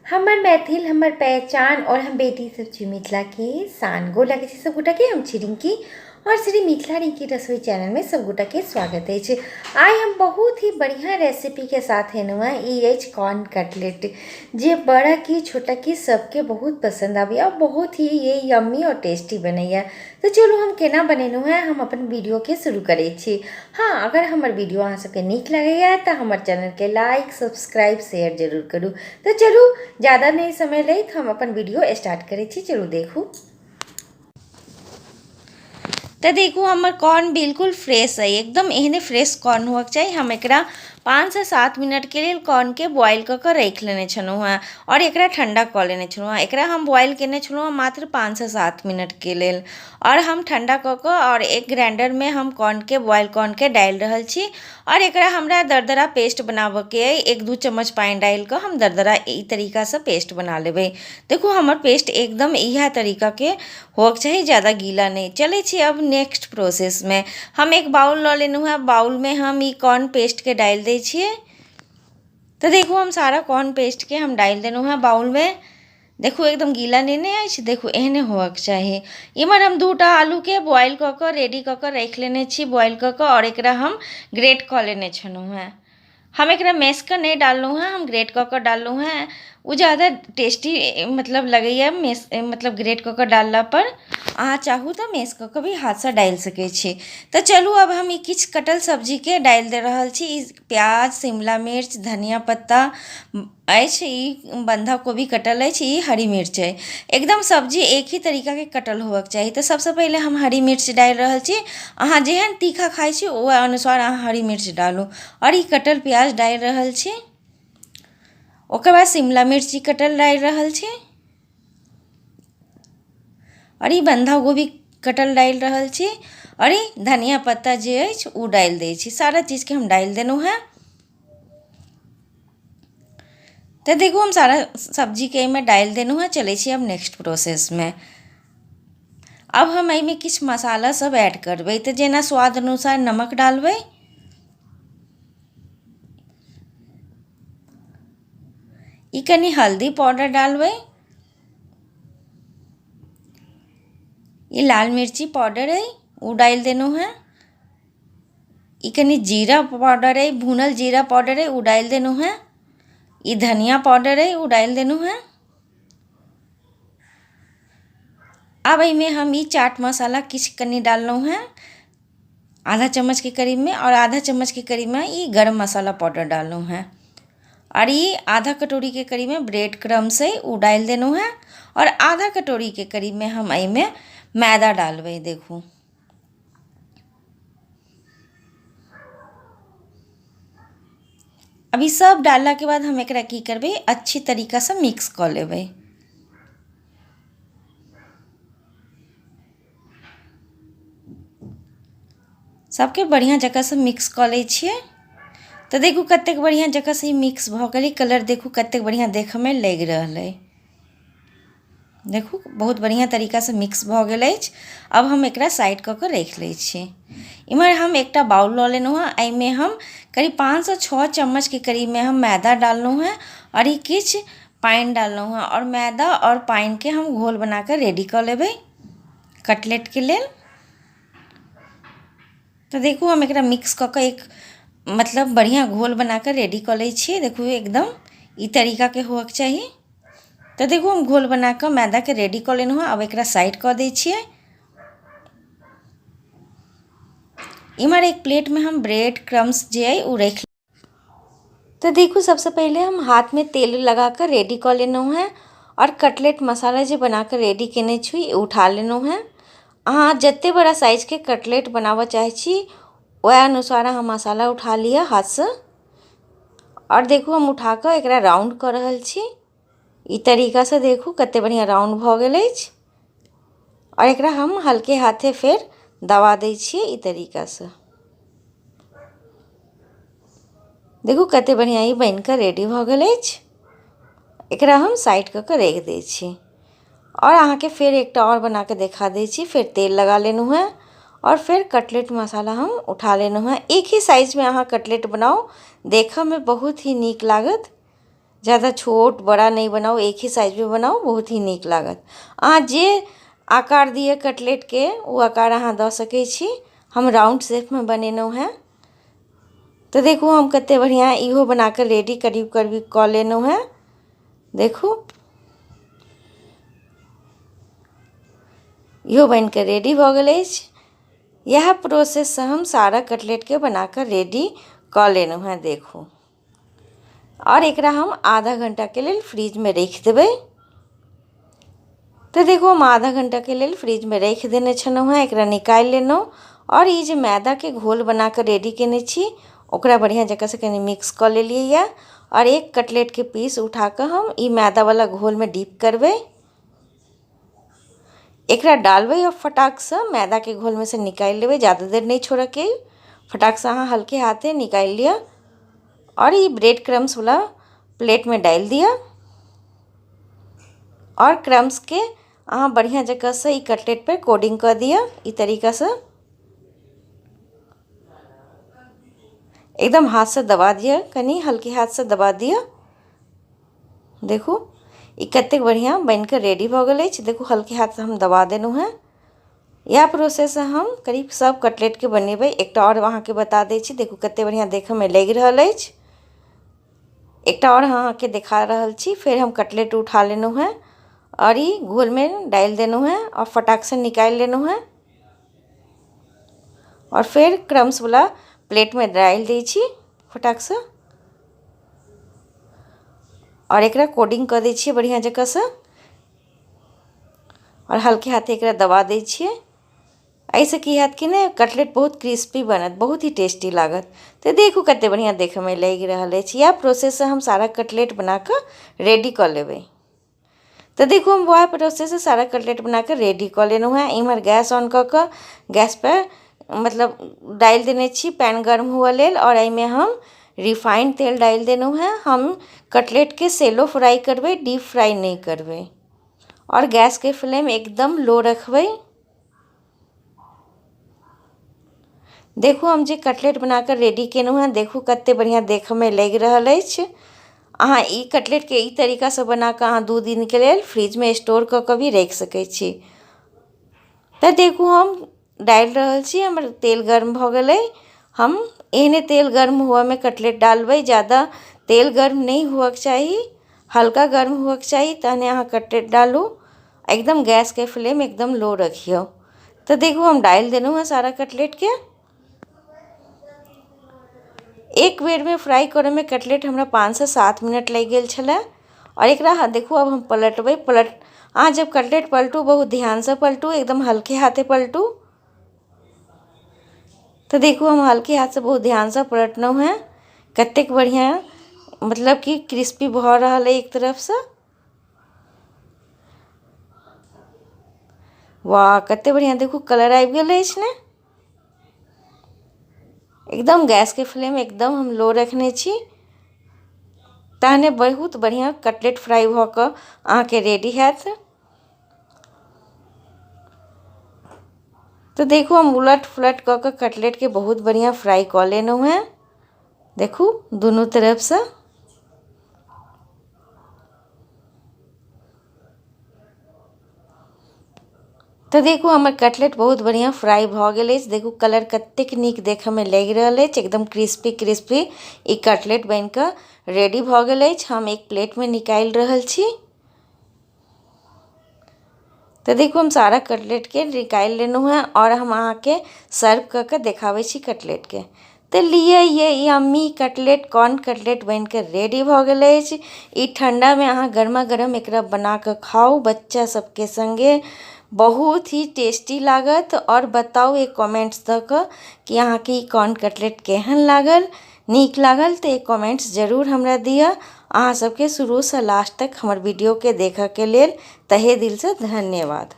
हमर मैथिल हमर पहचान और हम बेटी सब छी मिथिला के शान। गोर लागै छी सब गोटा के। हम छी रिंकी और श्री मिथिला रिंकी रसोई चैनल में सब गोटा के स्वागत अछि। आइ हम बहुत ही बढ़िया रेसिपी के साथ एलहुँ हेँ। ई अछि कॉर्न कटलेट, जे बड़ा की छोटा की सबके बहुत पसंद आबैया और बहुत ही ये यम्मी और टेस्टी बनैया। तऽ चलू हम केना बनेलहुँ हेँ, हम अपन वीडियोके शुरू करै छी। हँ, अगर हमर वीडियो अहाँ सबके नीक लगैए तऽ हमर चैनलके लाइक, सब्सक्राइब, शेयर जरूर करू। तऽ चलू ज्यादा नहि समय लैत हम अपन वीडियो स्टार्ट करै छी। चलू देखू। तऽ देखू हमर कॉर्न बिल्कुल फ्रेश अइ, एकदम एहने फ्रेश कॉर्न होअके चाही। हम एकरा 5 से 7 मिनटके लेल कॉर्नके बॉयल कऽ कऽ राखि लेने छलहुँ हेँ आओर एकरा ठण्डा कऽ लेने छलहुँ हेँ। एकरा हम बॉयल केने छलहुँ हेँ मात्र 5 से 7 मिनटके लेल आओर हम ठण्डा कऽ कऽ आओर एक ग्राइंडरमे हम कॉर्नके, बॉयल कॉर्नके डालि रहल छी आओर एकरा हमरा दरदरा पेस्ट बनाबऽके अइ। 1-2 चम्मच पानि डालि कऽ हम दरदरा ई तरीकासँ पेस्ट बना लेबै। देखू हमर पेस्ट एकदम इएह तरीकाके होअके चाही, ज्यादा गीला नहि। चलै छी अब नेक्स्ट प्रोसेसमे। हम एक बाउल लऽ लेलहुँ हेँ। बाउलमे हम ई कॉर्न पेस्टके डालि दै छियै। तऽ देखू हम सारा कॉर्न पेस्टके हम डालि देलहुँ हेँ बाउलमे। देखू एकदम गीला नहि ने अछि, देखू एहने होअके चाही। इम्हर हम 2टा आलूके बॉयल कऽ कऽ रेडी कऽ कऽ राखि लेने छी, बॉयल कऽ कऽ, आओर एकरा हम ग्रेट कऽ लेने छलहुँ हेँ। हम एकरा मैश कऽ नहि डाललहुँ हेँ, हम ग्रेट कऽ कऽ डाललहुँ हेँ। ओ ज्यादा टेस्टी मतलब लगैए मैश, मतलब ग्रेट कऽ कऽ डाललापर। अहाँ चाहू तऽ मैश कऽ कऽ भी हाथसँ डालि सकै छी। तऽ चलू आब हम ई किछु कटल सब्जीके डालि दऽ रहल छी। ई प्याज, शिमला मिर्च, धनिया पत्ता अछि, ई बन्धा कोबी कटल अछि, ई हरी मिर्च अइ। एकदम सब्जी एक ही तरीकाके कटल होबऽके चाही। तऽ सबसँ पहिले हम हरी मिर्च डालि रहल छी। अहाँ जेहन तीखा खाइ छी, ओहि अनुसार अहाँ हरी मिर्च डालू। आओर ई कटल प्याज डालि रहल छी। ओकर बाद शिमला मिर्च कटल डालि रहल छी आओर ई बन्धा गोभी कटल डालि रहल छी आओर ई धनिया पत्ता जे अछि ओ डालि दै छी। सारा चीजके हम डालि देलहुँ हेँ। तऽ देखू हम सारा सब्जीके एहिमे डालि देलहुँ हेँ। चलै छी आब नेक्स्ट प्रोसेसमे। आब हम एहिमे किछु मसाला सब ऐड करबै। तऽ जेना स्वाद अनुसार नमक डालबै, ई कनि हल्दी पाउडर डालबै, ई लाल मिर्ची पाउडर अइ ओ डालि देलहुँ हेँ, ई कनि जीरा पाउडर अइ, भुनल जीरा पाउडर अइ, ओ डालि देलहुँ हेँ, ई धनिया पाउडर अइ ओ डालि देलहुँ हेँ। आब एहिमे हम ई चाट मसाला किछु कनि डाललहुँ हेँ, आधा चम्मचके करीबमे, आओर आधा चम्मचके करीबमे ई गरम मसाला पाउडर डाललहुँ हेँ आओर ई आधा कटोरीके करीबमे ब्रेड क्रम्स अइ ओ डालि देलहुँ हेँ आओर आधा कटोरीके करीबमे हम एहिमे मैदा डालबै। देखू अब ई सब डाललाके बाद हम एकरा की करबै, अच्छी तरीकासँ मिक्स कऽ लेबै। सबके बढ़िआँ जकाँसँ मिक्स कऽ लै छियै। तऽ देखू कतेक बढ़िआँ जकाँसँ ई मिक्स भऽ गेलै। कलर देखू कतेक बढ़िआँ देखऽमे लागि रहल अइ। देखू बहुत बढ़िआँ तरीकासँ मिक्स भऽ गेल अछि। आब हम एकरा साइड कऽ कऽ राखि लै छी। इम्हर हम एकटा बाउल लऽ लेलहुँ हेँ। एहिमे हम करीब 5 सँ 6 चम्मचके करीबमे हम मैदा डाललहुँ हेँ आओर ई किछु पानि डाललहुँ हेँ आओर मैदा आओर पानिके हम घोल बना कऽ रेडी कऽ लेबै कटलेटके लेल। तऽ देखू हम एकरा मिक्स कऽ कऽ एक मतलब बढ़िआँ घोल बना कऽ रेडी कऽ लै छियै। देखू एकदम ई तरीकाके होअके चाही। तऽ देखू हम घोल बना कऽ मैदाके रेडी कऽ लेलहुँ हँ। आब एकरा साइड कऽ दै छियै। इम्हर एक प्लेटमे हम ब्रेड क्रम्स जे अइ ओ राखि। तऽ देखू सबसँ पहिले हम हाथमे तेल लगा कऽ रेडी कऽ लेलहुँ हेँ आओर कटलेट मसाला जे बना कऽ रेडी कयने छी ओ उठा लेलहुँ हेँ। अहाँ जतेक बड़ा साइजके कटलेट बनाबऽ चाहै छी, ओहि अनुसार अहाँ मसाला उठा लिअ हाथसँ। आओर देखू हम उठा कऽ एकरा राउंड कऽ रहल छी ई तरीकासँ। देखू कतेक बढ़िआँ राउंड भऽ गेल अछि। आओर एकरा हम हल्के हाथे फेर दबा दै छियै ई तरीकासँ। देखू कतेक बढ़िआँ ई बनि कऽ रेडी भऽ गेल अछि। एकरा हम साइड कऽ कऽ राखि दै छी आओर अहाँके फेर एकटा आओर बना कऽ देखा दै छी। फेर तेल लगा लेलहुँ हेँ आओर फेर कटलेट मसाला हम उठा लेलहुँ हेँ। एक ही साइजमे अहाँ कटलेट बनाउ, देखऽमे बहुत ही नीक लागत। ज़्यादा छोट बड़ा नहि बनाउ, एक ही साइजमे बनाउ, बहुत ही नीक लागत। अहाँ जे आकार दिअ कटलेटके ओ आकार अहाँ दऽ सकै छी। हम राउंड शेपमे बनेलहुँ हेँ। तऽ देखू हम कतेक बढ़िआँ इहो बना कऽ रेडी करीब करीब कऽ लेलहुँ हेँ। देखू इहो बनि कऽ रेडी भऽ गेल अछि। इएह प्रोसेससँ हम सारा कटलेटके बना कऽ रेडी कऽ लेलहुँ हेँ। देखू आओर एकरा हम आधा घंटाके लेल फ्रिजमे राखि देबै। तऽ देखू हम आधा घंटाके लेल फ्रिजमे राखि देने छलहुँ हेँ। एकरा निकालि लेलहुँ आओर ई जे मैदाके घोल बना कऽ रेडी कयने छी ओकरा बढ़िआँ जकाँसँ कनि मिक्स कऽ लेलियैए। आओर एक कटलेटके पीस उठा कऽ हम ई मैदावला घोलमे डीप करबै, एकरा डालबै आओर फटाकसँ मैदाके घोलमे सँ निकालि लेबै। ज्यादा देर नहि छोड़ऽके अइ, फटाकसँ अहाँ हल्के हाथे निकालि लिअ आओर ई ब्रेड क्रम्सवला प्लेटमे डालि दिअ आओर क्रम्सके अहाँ बढ़िआँ जकाँसँ ई कटलेटपर कोडिंग कऽ दिअ। ई तरीकासँ एकदम हाथसँ दबा दिअ, कनि हल्के हाथसँ दबा दिअ। देखू ई कतेक बढ़िआँ बनि कऽ रेडी भऽ गेल अछि। देखू हल्के हाथसँ हम दबा देलहुँ हेँ। इएह प्रोसेससँ हम करीब सभ कटलेटके बनेबै। एकटा आओर अहाँके बता दै छी। देखू कतेक बढ़िआँ देखयमे लागि रहल अछि। एकटा आओर अहाँके देखा रहल छी। फेर हम कटलेट उठा लेलहुँ हेँ आओर ई घोलमे डालि देलहुँ हेँ आओर फटाकसँ निकालि लेलहुँ हेँ आओर फेर क्रम्सवला प्लेटमे डालि दै छी फटाकसँ आओर एकरा कोडिंग कऽ दै छियै बढ़िआँ जकाँसँ आओर हल्के हाथे एकरा दबा दै छियै। एहिसँ की हैत कि ने कटलेट बहुत क्रिस्पी बनत, बहुत ही टेस्टी लागत। तऽ देखू कतेक बढ़िआँ देखयमे लागि रहल अछि। इएह प्रोसेससँ हम सारा कटलेट बना कऽ रेडी कऽ लेबै। तऽ देखू हम वएह प्रोसेससँ सारा कटलेट बना कऽ रेडी कऽ लेलहुँ हेँ। इम्हर गैस ऑन कऽ कऽ गैसपर मतलब डालि देने छी पैन गर्म हुअ लेल आओर एहिमे हम रिफाइंड तेल डालि देलहुँ हेँ। हम कटलेटके सेलो फ्राइ करबै, डीप फ्राइ नहि करबै आओर गैसके फ्लेम एकदम लो रखबै। देखू हम जे कटलेट बना कऽ रेडी केलहुँ हेँ, देखू कतेक बढ़िआँ देखयमे लागि रहल अछि। अहाँ ई कटलेटके ई तरीकासँ बना कऽ अहाँ 2 दिनके लेल फ्रिजमे स्टोर कऽ कऽ भी राखि सकै छी। तऽ देखू हम डालि रहल छी, हमर तेल गर्म भऽ गेलै। हम एहने तेल गर्म हुअमे कटलेट डालबै। ज्यादा तेल गर्म नहि हुअके चाही, हल्का गर्म हुअके चाही, तहने अहाँ कटलेट डालू। एकदम गैसके फ्लेम एकदम लो रखियौ। तऽ देखू हम डालि देलहुँ हेँ सारा कटलेटके। एक बेरमे फ्राइ करैमे कटलेट हमरा 5सँ 7 मिनट लागि गेल छलै। आओर एकरा देखू आब हम पलटबै। अहाँ जब कटलेट पलटू बहुत ध्यानसँ पलटू, एकदम हल्के हाथे पलटू। तऽ देखू हम हल्के हाथसँ बहुत ध्यानसँ पलटलहुँ हेँ। कतेक बढ़िआँ मतलब कि क्रिस्पी भऽ रहल अइ एक तरफसँ। वाह कतेक बढ़िआँ देखू कलर आबि गेल अछि ने। एकदम गैसके फ्लेम एकदम हम लो रखने छी, तहने बहुत बढ़िआँ कटलेट फ्राइ भऽ कऽ अहाँके रेडी हैत। तऽ देखू हम उलट फुलट कऽ कऽ कटलेटके बहुत बढ़िआँ फ्राइ कऽ लेलहुँ हेँ। देखू दुनू तरफसँ। तऽ देखू हमर कटलेट बहुत बढ़िआँ फ्राइ भऽ गेल अछि। देखू कलर कतेक नीक देखयमे लागि रहल अछि, एकदम क्रिस्पी क्रिस्पी ई कटलेट बनि कऽ रेडी भऽ गेल अछि। हम एक प्लेटमे निकालि रहल छी। तऽ देखू हम सारा कटलेटके निकालि लेलहुँ हेँ आओर हम अहाँके सर्व कऽ कऽ देखाबै छी कटलेटके। तऽ लिअ ये यम्मी कटलेट, कॉर्न कटलेट बनि कऽ रेडी भऽ गेल अछि। ई ठण्डामे अहाँ गरमा गरम एकरा बना कऽ खाउ बच्चा सबके सङ्गे, बहुत ही टेस्टी लागत। आओर बताउ एक कमेंट्स दऽ कऽ कि अहाँके ई कॉर्न कटलेट केहन लागल। नीक लागल तऽ एक कमेंट्स जरूर हमरा दिअ। अहाँ सबके शुरूसँ लास्ट तक हमर वीडियोके देखऽके लेल तहे दिलसँ धन्यवाद।